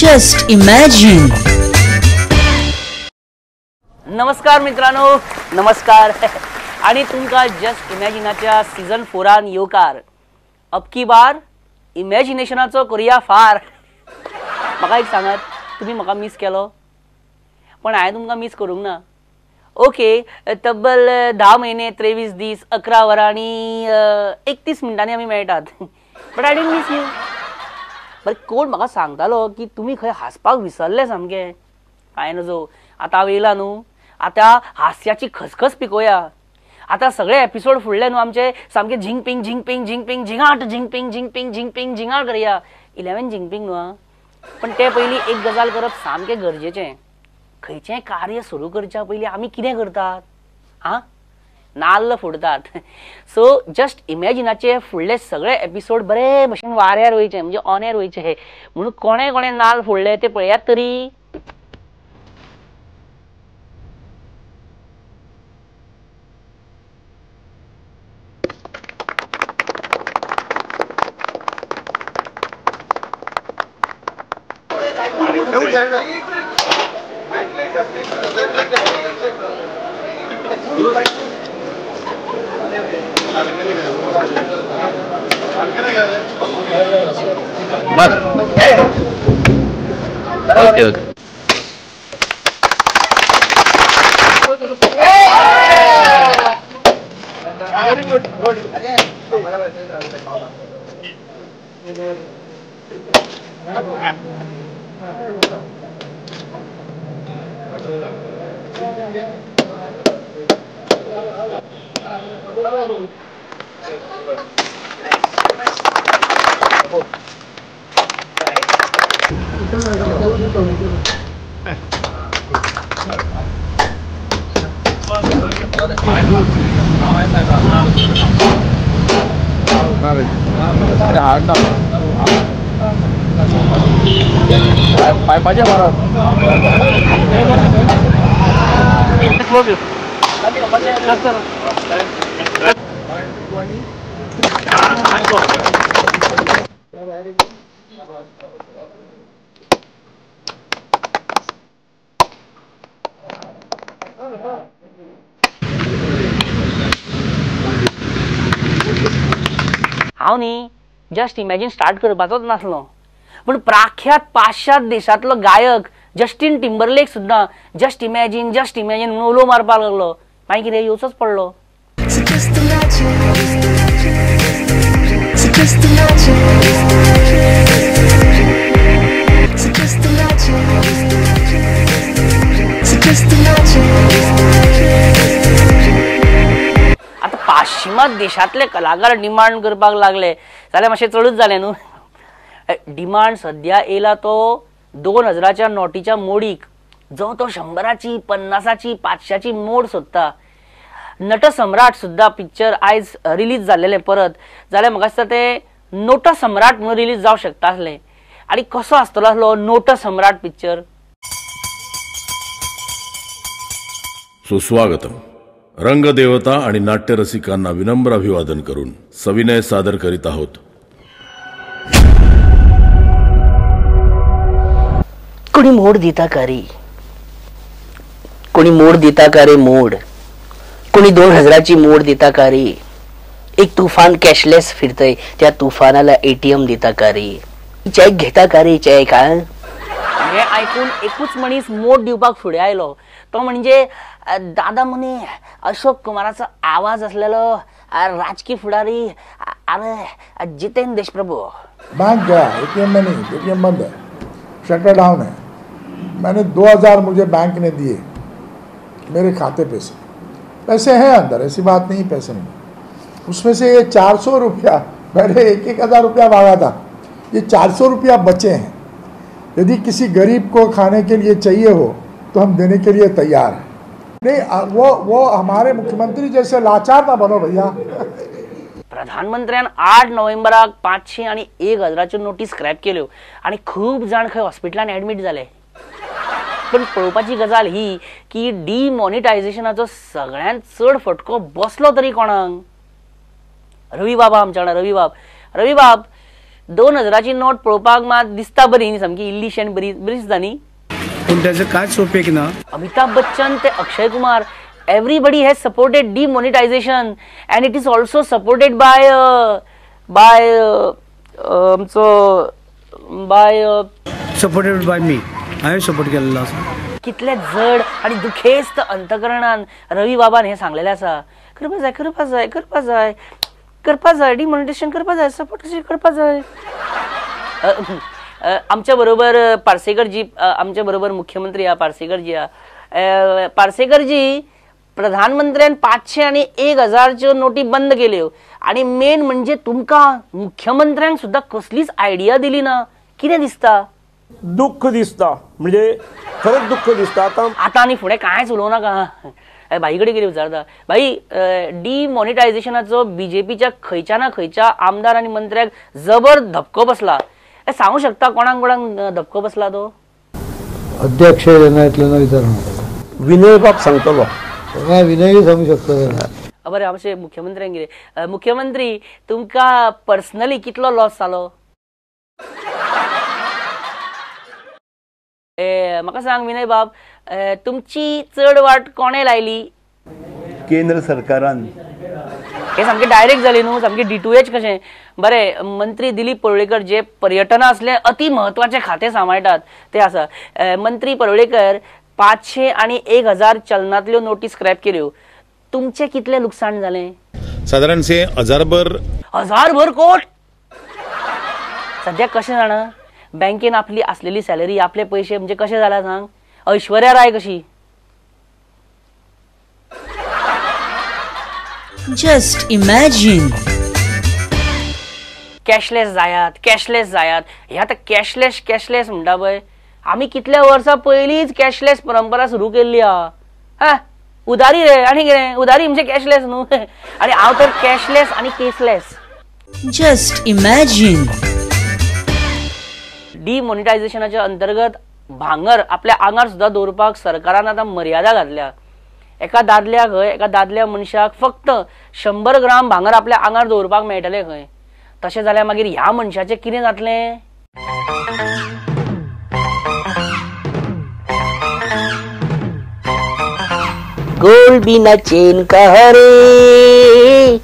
Just imagine. नमस्कार मित्रांनो, नमस्कार आणि तुमकां जस्ट इमॅजिनाच्या सीझन 4 येवकार. अबकी बार इमॅजिनेशनाचो करुया फार. म्हाका एक सांगात, तुमी म्हाका मिस केलो, पण हांवें तुमकां मिस करूंक ना. ओके, तब्बल 10 महिने 23 दीस 11 वरां आनी 31 मिनटांनी आमी मेळटात. But I didn't miss you. बरें, कोण म्हाका सांगतालो की तुमी खंय हांसपाक विसरले सामकें. कांय नजो, आतां हांव येयला न्हू, आतां हास्याची खसखस पिकोया. आतां सगळे एपिसोड फुडले न्हू आमचे सामके झिंगपिंग झिंगपिंग झिंगपिंग झिंगाट झिंगपिंग झिंगपिंग झिंगपिंग झिंगाट करया. 11 झिंगपिंग न्हू, पण ते पयलीं एक गजाल करप सामकें गरजेचें. खंयचें कार्य सुरू करच्या पयलीं आमी कितें करतात? आं, नाल्ल फोडतात. सो जस्ट इमॅजिनाचे फुडले सगळे एपिसोड बरे भशेन वाऱ्यार वयचे, म्हणजे ऑन एअर वयचे म्हणून कोणें कोणें नाल्ल फोडले ते पळयात तरी. Okay okay. हांव न्ही जस्ट इमॅजीन स्टार्ट करपाचोच नासलो, पूण प्राख्यात पाश्चात देशांतलो गायक जस्टीन टिम्बरलेक सुद्दां जस्ट इमॅजीन जस्ट इमॅजीन म्हणून उलो मारपाक लागलो. मागीर कितें, येवचोच पडलो. आतां पाश्चिमात देशांतले कलाकार डिमांड करपाक लागले जाल्यार मातशें चडूच जालें न्हू. डिमांड सद्या येयला तो 2000च्या नोटीच्या मोडीक, जो तो 100ची 50ची 500ची मोड सोदता. नटसम्राट सुद्दां पिक्चर आयज रिलीज जाल्लेलें परत, जाल्यार म्हाका दिसता तें नोटसम्राट म्हणून रिलीज जावंक शकता आसलें. आनी कसो आसतलो आसलो नोटसम्राट पिक्चर? सुस्वागतम. रंगदेवता आणि नाट्यरसिकांना विनम्र अभिवादन करून सविनय सादर करीत आहोत. कोणी मोड दिता का रे, कोणी मोड दिता का रे मोड, कोणी 2000ची मोड दिता का रे, एक तुफान कॅशलेस फिरतय त्या तुफानाला एटीएम दिता का रे, चेक घेता का रे चेक. हे आयकून एकूच मनीस मोड दिवपाक फुडें आयलो, तो म्हणजे दादा मुनी अशोक कुमाराचो आवाज असलेलो राजकीय फुडारी अरे जितेंद्र देशप्रभू. बैंक गया, एटीएम में नहीं, एटीएम बंद है, शटर डाउन है. मैंने 2000 मुझे बैंक ने दिए मेरे खाते पे से, पैसे हैं अंदर, ऐसी बात नहीं, पैसे नहीं. उसमें से ये 400 रुपया, मैंने 1-1000 रुपया मांगा था, ये 400 रुपया बचे हैं. यदि किसी गरीब को खाने के लिए चाहिए हो तो हम देने के लिए तैयार हैं. नहीं, वो हमारे मुख्यमंत्री जैसे लाचार ना बनो भैया. प्रधानमंत्र्यान 8 नोव्हेंबराक 500 आनी 1000च्यो नोटी स्क्रॅप केल्यो आनी खूब जाण खंय हॉस्पिटलान एडमीट जाले. पण पळोवपाची गजाल ही की डिमॉनिटायझेशनाचो सगळ्यांत चड फटको बसलो तरी कोणाक? रवी बाबा आमच्या वांगडा. रवी बाब, रवी बाब 2000ची नोट पळोवपाक मात दिसता बरी न्ही, सामकी इल्लीशी आनी बरी बरी दिसता न्ही, पूण त्याचं कांयच उपेग ना. अमिताभ बच्चन ते Akshay Kumar, everybody has supported demonetisation and it is also supported by by आमचो बाय सपोर्टेड बाय मी. हांवें सपोर्ट केल्लो आसा. कितले जड आनी दुखेस्त अंतकरणान रवी बाबान हें सांगलेलें आसा. करपा जाय, करपा जाय, करपा जाय, करपा जाय, डिमॉनिटायझेशन करपा जाय, सपोर्ट करपा जाय. आमच्या बरोबर पार्सेकरजी, आमच्या बरोबर मुख्यमंत्री हा पार्सेकरजी हा. पार्सेकरजी, प्रधानमंत्र्यान 500 आनी 1000च्यो नोटी बंद केल्यो आनी मेन म्हणजे तुमकां मुख्यमंत्र्यांक सुद्दां कसलीच आयडिया दिली ना. कितें दिसता? दुःख दिसता, म्हणजे खरंच दुःख दिसता. आतां आतां आनी फुडें कांयच उलोवं नाका. भाई कडेन कितें विचारता भाई, डिमॉनिटायझेशनाचो बीजेपीच्या खंयच्या ना खंयच्या आमदार आनी मंत्र्याक जबर धपको बसला. सांगू शकता कोणाक कोणाक धपको बसला तो? अध्यक्ष येतलो ना विचार विनय बाब सांगतलो ना, विनय सांगू शकतो. बरें, आमचे मुख्यमंत्र्यांक कितें, मुख्यमंत्री तुमकां पर्सनली कितलो लॉस जालो? म्हाका सांग विनय बाब, तुमची चड वाट कोणें लायली? केंद्र सरकारान. हे सामकें डायरेक्ट जालें न्हू, सामकें D2H कशें. बरें, मंत्री दिलीप परुळेकर जे पर्यटना असले अति म्हत्वाचे खातें सांबाळटात ते आसा. मंत्री परुळेकर 500 आनी 1000 चलनांतल्यो नोटी स्क्रॅप केल्यो, तुमचें कितलें लुकसाण जालें? सादारणशें 1000 1000 कोट. सद्याक कशें जाणा, बँकेन आपली आसलेली सॅलरी, आपले पयशे म्हणजे कशें जाला सांग, ऐश्वर्या राय कशी. Just imagine. कॅशलेस जायात, कॅशलेस जायात. हे आतां कॅशलेस कॅशलेस म्हणटा पळय, आमी कितल्या वर्सां पयलींच कॅशलेस परंपरा सुरू केल्ली आहा. हा, उदारी रे आनी कितें, उदारी म्हणजे कॅशलेस न्हू. आनी हांव तर कॅशलेस आनी केसलेस. Just imagine. डिमॉनिटायझेशनाच्या अंतर्गत भांगर आपल्या आंगार सुद्दां दवरपाक सरकारान आतां मर्यादा घातल्या. एका दादल्याक खंय, एका दादल्या मनशाक फक्त 100 ग्राम भांगर आपल्या आंगार दवरपाक मेळटलें खंय. तशें जाल्यार मागीर ह्या मनशाचें कितें जातलें? गोल्ड बिना चेन का हरे,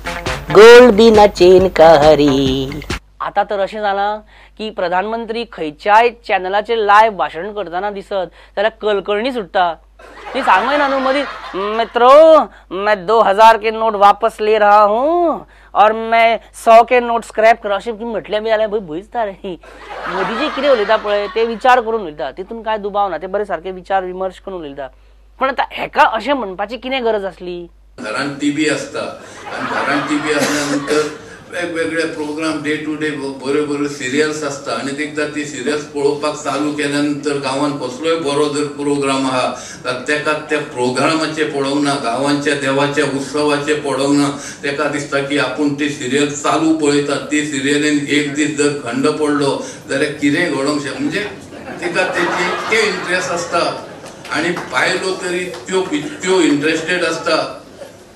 गोल्ड बिना चेन का हरे. आतां तर अशें जालां की प्रधानमंत्री खंयच्याय चॅनलाचेर लायव्ह भाशण करतना दिसत जाल्यार कलकळणी सुट्टा. ती सांगय ना न्हू मदीं, मित्रो मैं 2000 के नोट वापस ले रहा हूँ और मैं 100 के नोट स्क्रॅप कर, अशें म्हटलें बी जाल्यार भंय दिसता रे. मोदीजी कितें उलयता पळय ते विचार करून उलयता, तितून कांय दुबाव ना, ते बरे सारके विचार विमर्श करून उलयता. पण आतां हेका अशें म्हणपाची कितें गरज आसली? घरान टीव्ही आसता आनी घरान टीव्ही आसल्या नंतर वेगवेगळे प्रोग्राम डे टू डे बऱ्यो बऱ्यो सिरियल्स आसता आनी एकदां ती सिरियल्स पळोवपाक चालू केल्या नंतर गांवांत कसलोय बरो जर प्रोग्राम आहा तर तेका त्या प्रोग्रामाचें पळोवंक ना, गांवांच्या देवाच्या उत्सवाचें पळोवंक ना, तेका दिसता की आपूण ती सिरियल चालू पळयता. ती सिरियलीन एक दीस जर खंड पडलो जाल्यार कितेंय घडोवंक शकता, म्हणजे तिका तेची इतके इंट्रस्ट आसता आनी बायलो तरी त्यो इतक्यो इंट्रस्टेड आसता.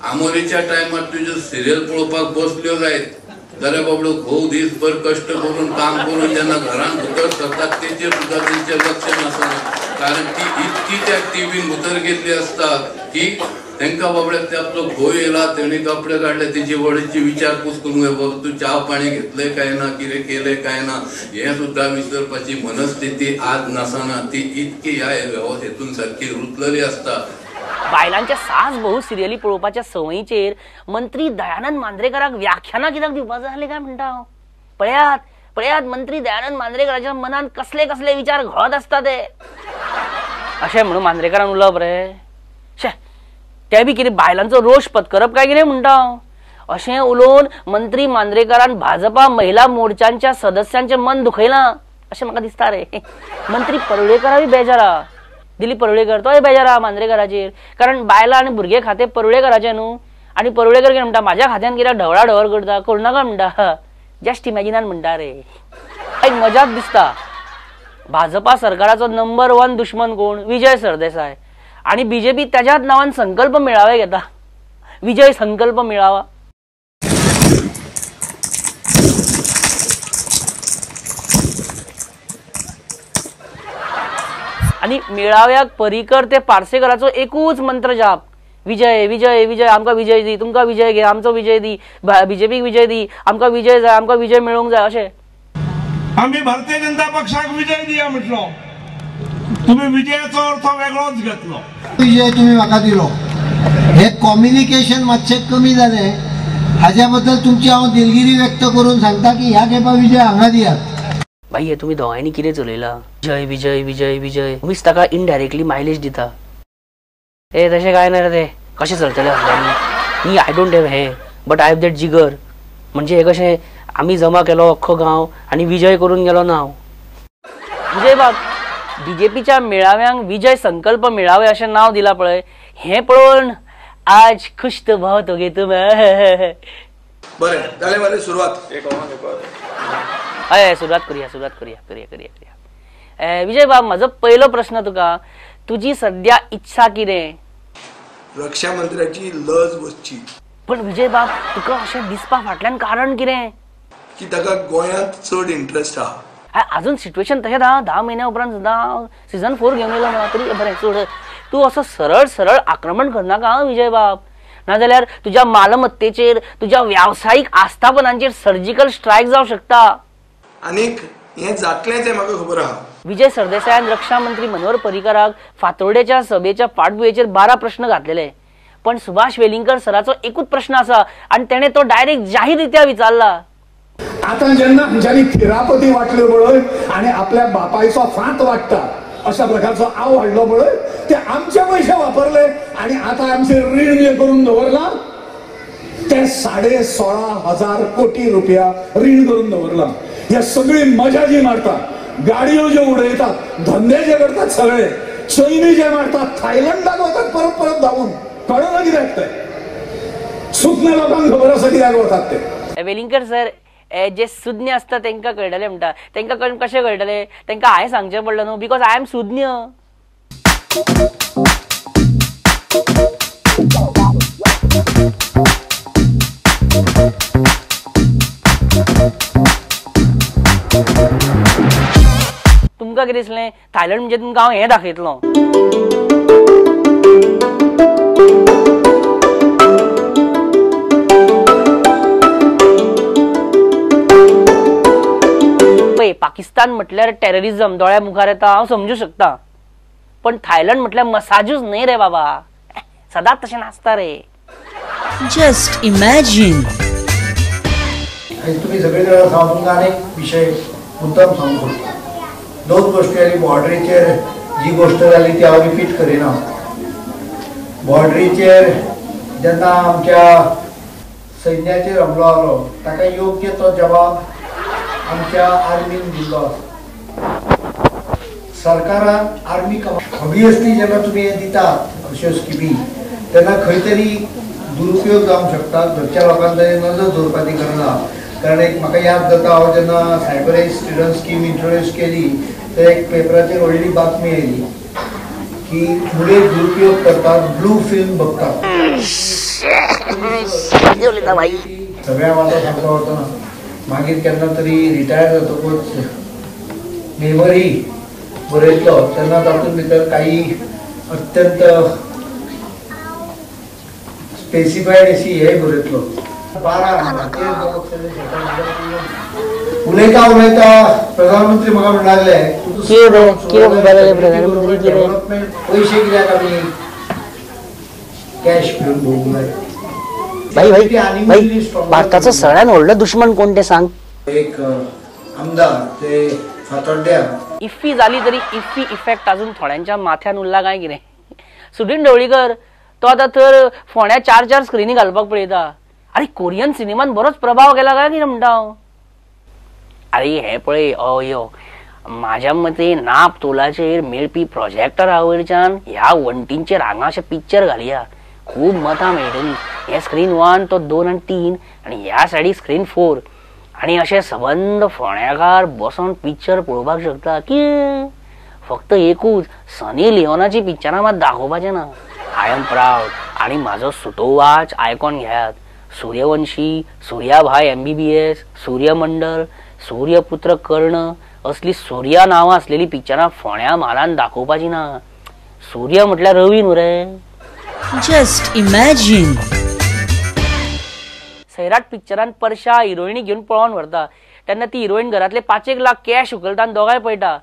आमोरेच्या टायमार तुज्यो सिरियल पळोवपाक बसल्यो जायत जाल्यार बाबडो घोव दीसभर कश्ट करून काम करून जेन्ना घरान भितर सरतात तेचेर सुद्दां तेंचें लक्ष नासना, कारण ती इतकी त्या टिवीन भितर गेल्ली आसता की तांकां बाबड्याक ते आपलो घोव येयला तेणी कपडे काडले तेजी वडीची विचारपूस करूंक जाय, बाबा तूं च्या पाणी घेतलें काय ना, कितें केलें काय ना, हें सुद्दां विसरपाची मनस्थिती आज नासना. ती इतकी ह्या वेवस्थेतून सारकी रुतलेली आसता. बायलांच्या सास बहु सिरियली पळोवपाच्या संवयीचेर मंत्री दयानंद मांद्रेकराक व्याख्यानां कित्याक दिवपाक जाय आसली काय म्हणटा हांव. पळयात पळयात मंत्री दयानंद मांद्रेकराच्या मनान कसले कसले विचार घोळत आसता ते. अशें म्हणून मांद्रेकरान उलोवप रे, शे ते बी कितें बायलांचो रोश पत्करप काय कितें म्हणटा हांव. अशें उलोवन मंत्री मांद्रेकरान भाजपा महिला मोर्चांच्या सदस्यांचें मन दुखयलां अशें म्हाका दिसता रे. मंत्री परुळेकराय बेजारा, दिलीप परुळेकर तोय बेजारा मांद्रेकराचेर, कारण बायलां आनी भुरगे खातें परुळेकराचें न्हू, आनी परुळेकर कितें म्हणटा, म्हाज्या खात्यान कित्याक ढवळा ढवळ करता, करूं नाका म्हणटा, जस्ट इमॅजिनान म्हणटा रे. एक मजाच दिसता, भाजपा सरकाराचो नंबर 1 दुश्मन कोण? विजय सरदेसाय. आनी बीजेपी त्याच्याच नावान संकल्प मेळावे घेता, विजय संकल्प मेळावा. आनी मेळाव्याक पर्रीकर ते पार्सेकराचो एकूच मंत्र जाप, विजय विजय विजय, आमकां विजय दी, तुमकां विजय घे, आमचो विजय दी, बीजेपीक विजय दी, आमकां विजय जाय, आमकां विजय मेळोवंक जाय. अशें आमी भारतीय जनता पक्षाक विजय दिया म्हटलो, तुम्ही विजयाचो अर्थ वेगळोच घेतलो. विजय तुम्ही म्हाका दिलो, हे कम्युनिकेशन मातशें कमी जालें, हाज्या बद्दल तुमची हांव दिलगिरी व्यक्त करून सांगता की ह्या खेपा विजय हांगा दियात. भाई हे तुमी दोगांयनी कितें चलयलां, विजय विजय विजय विजय, तुमीच ताका इनडायरेक्टली मायलेज दिता. ए तशें कांय ना रे, ते कशें चलतलें असल्यांनी. न्ही I don't have हे बट I have that जिगर. म्हणजे हे कशें आमी जमा केलो अख्खो गांव आनी विजय करून गेलो नांव. विजय बाब, बीजेपीच्या मेळाव्यांक विजय संकल्प मेळावे अशें नांव दिलां पळय, हें पळोवन आज खुश तो बहुत हो गए तुम. बरें जालें मरे सुरवात. हय सुरवात करूया, सुरवात करूया, करूया करूया करूया. विजय बाब, म्हजो पयलो प्रश्न तुका, तुजी सद्या इच्छा कितें? रक्षा मंत्र्याची लज बसची. पण विजय बाब, तुका अशें दिसपा फाटल्यान कारण कितें? की ताका गोंयांत चड इंट्रस्ट आहा. अजून सिच्युएशन तशें 10 म्हयन्या उपरांत सुद्दां सीझन 4 घेवन येयलो ना तरी बरें सोड. तूं असो सरळ सरळ आक्रमण करनाका आं विजय बाब, नाजाल्यार तुज्या मालमत्तेचेर, तुज्या व्यावसायीक आस्थापनांचेर सर्जिकल स्ट्रायक जावं शकता. आनीक हें जातलें तें म्हाका खबर आहा. विजय सरदेसायान रक्षा मंत्री मनोहर पर्रीकराक फातोर्डेच्या सभेच्या फाटभुंयेचेर 12 प्रश्न घातलेले, पण सुभाष वेलिंगकर सराचो एकूच प्रश्न आसा आनी तेणें तो डायरेक्ट जाहीर रित्या विचारला. आतां जेन्ना आमच्यांनी खिरापती वाटल्यो पळय आनी आपल्या बापायचो फांत वाडटा अशा प्रकारचो आव हाडलो पळय, ते आमचे पयशे वापरले आनी आतां आमचे रीण जे करून दवरलां ते 16,500 कोटी रुपया रीण करून दवरलां. हे सगळी मजा जी मारता, गाडयो ज्यो उडयतात, धंदे जे करतात सगळे, चैनी जे मारतात, थायलंडाक वतात परत परत धांवून, कळना कित्याक ते, सुज्ञ लोकांक खबर आसा कित्याक वतात ते. वेलिंगकर सर, जे सुज्ञ आसता तांकां कळटलें म्हणटा, तांकां कशें कळटलें? तांकां हांवें सांगचें पडलें न्हू, because I am सुज्ञ. तुमकां कितें दिसलें थायलंड म्हणजे तुमकां हांव हें दाखयतलो. पळय, पाकिस्तान म्हटल्यार टेररिझम दोळ्या मुखार येता, हांव समजू शकता, पण थायलंड म्हटल्यार मसाजूच न्हय रे बाबा, सदांच तशें नासता रे. Just imagine. तुम्ही सगळे जाण आसा, तुमकां आनीक विशय मुद्दाम सांगूंक सोदता. दोन गोश्टी आनी बॉर्डरीचेर जी गोश्ट जाली ती हांव रिपीट करिना. बॉर्डरीचेर जेन्ना आमच्या सैन्याचेर हमलो जालो ताका योग्य तो जबाब आमच्या आर्मीन दिल्लो आसा. सरकारान आर्मी ऑब्वियसली जेन्ना तुमी हें दितात अश्यो स्किमी तेन्ना खंय तरी दुरुपयोग जावंक शकता. घरच्या लोकांक नजर दवरपाची गरज आसा. कारण एक म्हाका याद जाता, हांव जेन्ना सायबर स्टुडंट स्कीम इंट्रोड्यूस केली तर एक पेपराचेर व्हडली बातमी आयली की मुळे दुरुपयोग करतात, ब्लू फिल्म बघतात. सगळ्या वाटा सांगता वतना मागीर केन्ना तरी रिटायर जातकूच मेमरी बरयतलो तेन्ना तातूंत भितर काही अत्यंत स्पेसिफायड अशी हे बरयतलो. 12 उलयता उलयता प्रधानमंत्री म्हाका म्हणूंक लागले, डेव्हलपमेंट पयशे कित्याक आमी कॅश घेवन भोवूंक जाय. भाई भाई भाई, भारताचो सगळ्यात व्हडलो दुश्मन कोण ते सांग. एक आमदार ते फातोड्ड्या इफ्फी जाली तरी इफ्फी इफेक्ट अजून थोड्यांच्या माथ्यान उरला काय कितें. सुदीन ढवळीकर तो आतां तर फोंड्या 4-4 स्क्रिनी घालपाक पळयता. अरे कोरियन सिनेमान बरोच प्रभाव केला काय कितें म्हणटा हांव. अरे हे पळय, अयो म्हाज्या मते नाप तोलाचेर मेळपी प्रोजेक्टरा वयल्यान ह्या वण्टींचेर हांगा अशें पिक्चर घालया, खूब मतां मेळटलीं. हे स्क्रीन 1 तो 2 आनी 3 आनी ह्या सायडीक स्क्रीन 4 आनी अशें सबंद फोंड्याकार बसोन पिक्चर पळोवपाक शकता. की फक्त एकूच सनी लिओनाची पिक्चरां मात दाखोवपाचें ना. I am proud. आनी म्हाजो सुटोवाच आयकॉन घेयात, सूर्यवंशी, सूर्याभाई MBBS, सूर्यमंडल, सूर्यपुत्र कर्ण, असली सूर्या नांवां आसलेली पिक्चरां फोण्या म्हालान दाखोवपाची ना. सूर्या म्हटल्यार रवी न्हू रे. Just imagine. Sairat पिक्चरान परशा हिरोईनी घेवन पळोवन व्हरता तेन्ना ती हिरोईन घरांतले 5-1 लाख कॅश उखलता आनी दोगांय पळटा.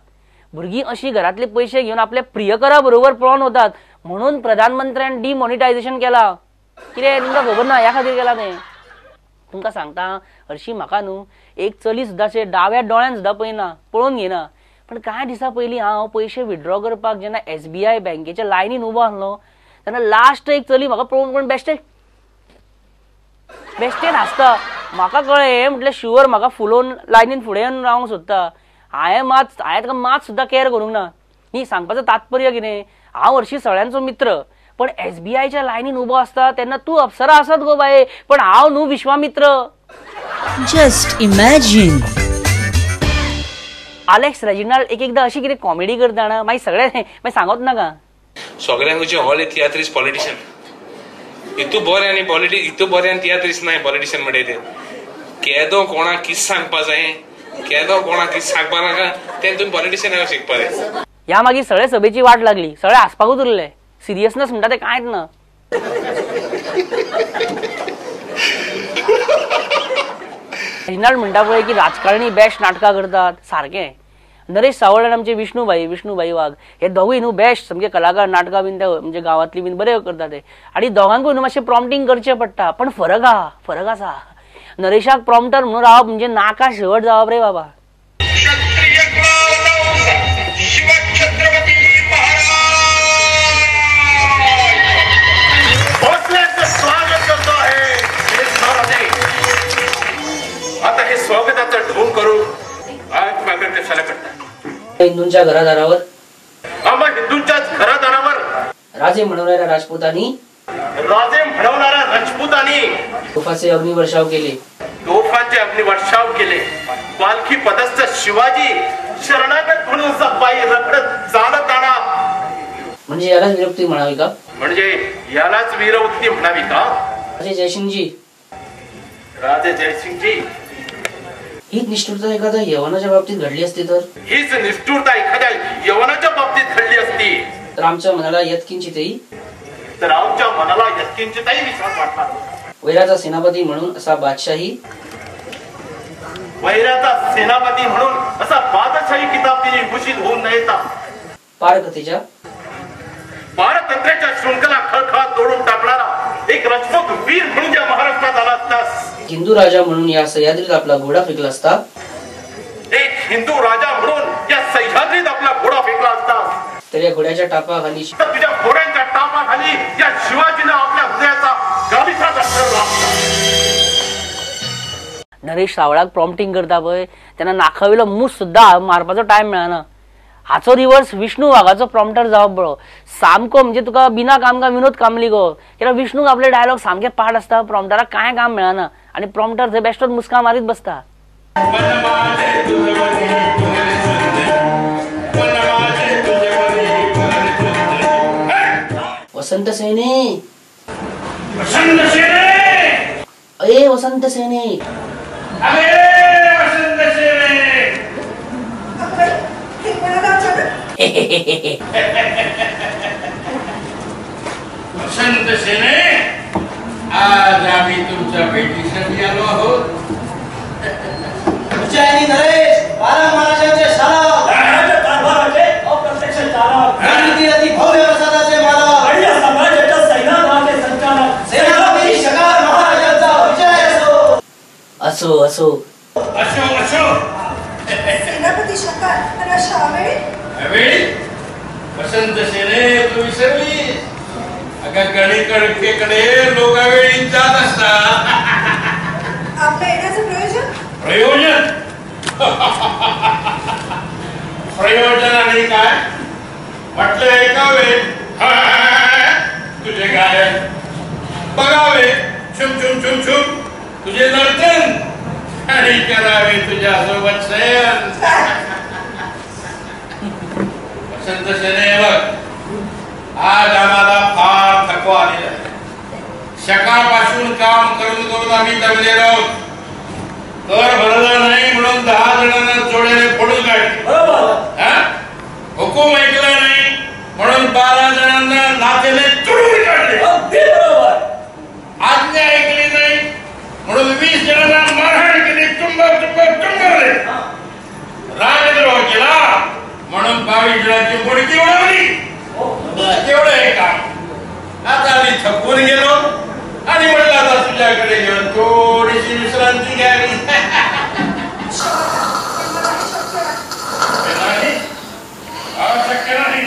भुरगीं अशी घरांतले पयशे घेवन आपल्या प्रियकरा बरोबर पळोवन वतात म्हणून प्रधानमंत्र्यान डिमॉनिटायझेशन केला. कितें तुमकां खबर ना? ह्या खातीर केला तें. तुमकां सांगता हरशीं म्हाका न्हू एक चली सुद्दां अशें डाव्या दोळ्यान सुद्दां पळयना, पळोवन घेयना. पण कांय दिसां पयलीं हांव पयशे विड्रॉ करपाक जेन्ना SBI बँकेच्या लायनीन उबो आसलो तेन्ना लास्ट एक चली म्हाका पळोवन पळोवन बेश्टें बेश्टें हांसता. म्हाका कळ्ळें म्हटल्यार शुअर म्हाका फुलोवन लायनीन फुडें येवन रावंक सोदता. हांवें ताका मात सुद्दां कॅर करूंक ना. न्ही, सांगपाचो तात्पर्य कितें, हांव हरशीं सगळ्यांचो मित्र, पण SBIच्या लायनीन उबो आसता तेन्ना तूं अप्सरा आसत गो बाये, पण हांव न्हू Vishwamitra. Just imagine. Alex Reginald एक एकदां अशी कितें कॉमेडी करता ना, मागीर सगळें मागीर सांगत नाका. सगळ्यांक हॉल तियात्रीस पॉलिटिशियन इतू बरें आनी इतू बरें आनी तियात्रीस नाय पॉलिटिशियन म्हणटा ते केदो कोणाक कितें सांगपा जाय, केदो कोणाक कितें सांगपा नाका तें तुमी पॉलिटिशियनाक शिकपा जाय. ह्या मागीर सगळे सभेची वाट लागली, सगळे हांसपाकूच उरले. सिरियसनेस म्हणटा तें कांयच ना. रेजिनाल्ड म्हणटा पळय की राजकारणी बेस्ट नाटकां करतात सारकें. नरेश सावळ आनी आमचे विष्णुभाई वाघ हे दोगूय न्हू बेस्ट सामके कलाकार, नाटकां बीन ते म्हणजे गांवांतली बीन बरे करतात ते. आनी दोगांकूय न्हू मातशें प्रॉम्प्टींग करचें पडटा, पण फरक आहा, फरक आसा. नरेशाक प्रॉम्प्टर म्हणून रावप म्हणजे नाका शेवट जावप रे बाबा. आता हे स्वागताचा ढोंग करून आज मागं कशाला करता? हिंदूंच्या घरादारावर, आम्हा हिंदूंच्याच घरादारावर राजे म्हणवणाऱ्या राजपुतांनी, राजे म्हणवणाऱ्या राजपुतांनी तोफाचे अग्निवर्षाव केले, तोफांचे अग्निवर्षाव केले. पालखी पदस्थ शिवाजी शरणागत म्हणून पायी रखडत चालत आला. म्हणजे यालाच वीरवृत्ती म्हणावी का? म्हणजे यालाच वीरवृत्ती म्हणावी का? राजे जयसिंगजी, राजे जयसिंगजी, हीच निष्ठुरता एखाद्या यवनाच्या बाबतीत घडली असती तर, हीच निष्ठुरता एखाद्या यवनाच्या बाबतीत घडली असती तर आमच्या मनाला यत्किंचितही, तर आमच्या मनाला यत्किंचितही विश्वास वाटला. वैराचा सेनापती म्हणून असा बादशाही, वैराचा सेनापती म्हणून असा बादशाही किताबीने विभूषित होऊन न येता पारकथेच्या पारतंत्र्याच्या शृंखला खळखळा तोडून टाकणारा एक राजपूत वीर म्हणून या महाराष्ट्रात आला असतास, हिंदू राजा म्हणून या सह्याद्रीत आपला घोडा फेकला असता, एक हिंदू राजा म्हणून या सह्याद्रीत आपला घोडा फेकला असता, तर या घोड्याच्या टापाखाली, तर तुझ्या घोड्यांच्या टापाखाली या शिवाजीनं आपल्या हृदयाचा गालिचा ठरवला. नरेश सावळाक प्रॉम्प्टिंग करता पळय तेन्ना नाखावयलो मूस सुद्दां मारपाचो टायम मेळना. हाचो रिवर्स विष्णू वाघाचो प्रॉम्प्टर जावप बरो सामको, म्हणजे तुका बिना काम का विनोद कामली गो. कित्याक विष्णूक आपले डायलॉग सामके पाठ आसता, प्रॉम्प्टराक कांय काम मेळना आनी प्रॉम्प्टर थंय बेश्टोच मुस्कां मारीत बसता. वसंत सेने, अये वसंत सेने, वसंत सेने, वसंत सेने, आज आम्ही तुमच्या भेटीसाठी आलो आहोत. उज्जैनी नरेश 12 महाराजांचे शाला, कारभाराचे अप्रत्यक्ष चालक, अति भव्य प्रसादाचे मालक, साम्राज्याच्या सैन्याचे संचालक, सेनापती शकार महाराजांचा विजय असो. असो असो असो असो. सेनापती शकार आणि अशा वेळी वेळी वसंत सेने तू विसरलीस? अगं गणिकडे लोक वेळी जात असतात. आपल्या येण्याचं प्रयोजन? प्रयोजन प्रयोजन आणि काय म्हटलं ऐकावे तुझे गायन, बघावे छुम छुम छुम छुम तुझे नर्तन आणि करावे तुझ्यासोबत शयन. वसंत सेने बघ, आज आम्हाला फार थकवा आलेला आहे. सकाळपासून काम करून करून आम्ही दमलेलो आहोत. कर भरला नाही म्हणून म्हणून 10 जणांना जोड्याने फोडून काढले. बरोबर, हुकूम ऐकला नाही म्हणून 12 जणांना नात्याने तुडवून काढले. बरोबर, आज्ञा ऐकली नाही म्हणून 20 जणांना मारहाण केली, तुंबव तुंबव तुंबवले. राजद्रोह केला म्हणून 22 जणांची मुडकी उडवली. एवढं हे काम. आता मी थकून गेलो आणि म्हटलं आता तुझ्याकडे घेऊन थोडीशी विश्रांती घ्यावी. शक्य नाही,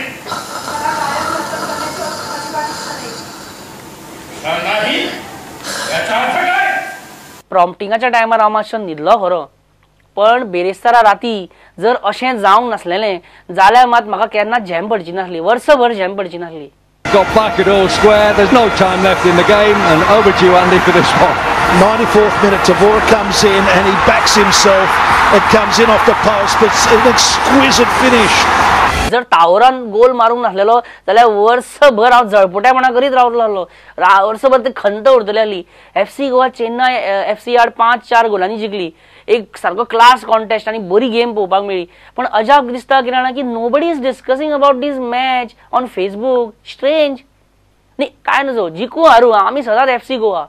नाही याचा अर्थ काय? प्रॉम्प्टिंगाच्या टायमार हांव मातसो न्हिदलो खरो, पण बेरेस्तारा राती जर अशें जावंक नासलेलें जाल्यार मात म्हाका केन्ना झेम पडची नासली, वर्सभर झेम पडची नासली. Got back at all square. There's no time left in the game, and over to you, Andy, for this one. 94th minute, Tavora comes in and he backs himself. It comes in off the post, but it's an exquisite finish. जर टावरान गोल मारूंक नासलेलो जाल्यार वर्सभर हांव जळपोट्यापणा करीत रावतलो आसलो. वर्सभर ती खंत उरतली आसली. FC Goa Chennai FC आड 5-4 गोलांनी जिखली. एक सारको क्लास कॉन्टेस्ट आनी बरी गेम पळोवपाक मेळ्ळी. पण अजाप दिसता कितें जाणा की nobody is discussing about this match on Facebook. Strange न्ही, काय नजो, जिखूं हारूं आमी सदांच एफसी गोवा.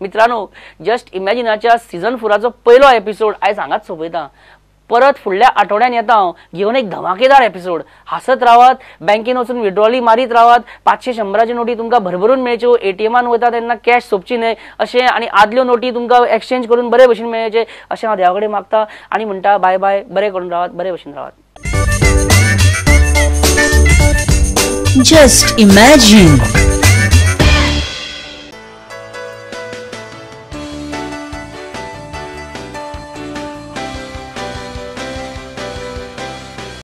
मित्रांनो, जस्ट इमॅजिनाच्या सीझन 4चो पयलो एपिसोड आयज हांगाच सोंपयता. परत फुडल्या आठवड्यान येता हांव घेवन एक धमाकेदार एपिसोड. हांसत रावात, बँकेन वचून विड्रॉली मारीत रावात, 500-100 नोटी तुमकां भरभरून मेळच्यो, एटीएमान वता तेन्ना कॅश सोंपची न्हय अशें, आनी आदल्यो नोटी तुमकां एक्सचेंज करून बरे भशेन मेळचे अशें हांव देवा कडेन मागता आनी म्हणटा बाय बाय, बरें करून रावात, बरे भशेन रावात. Just imagine.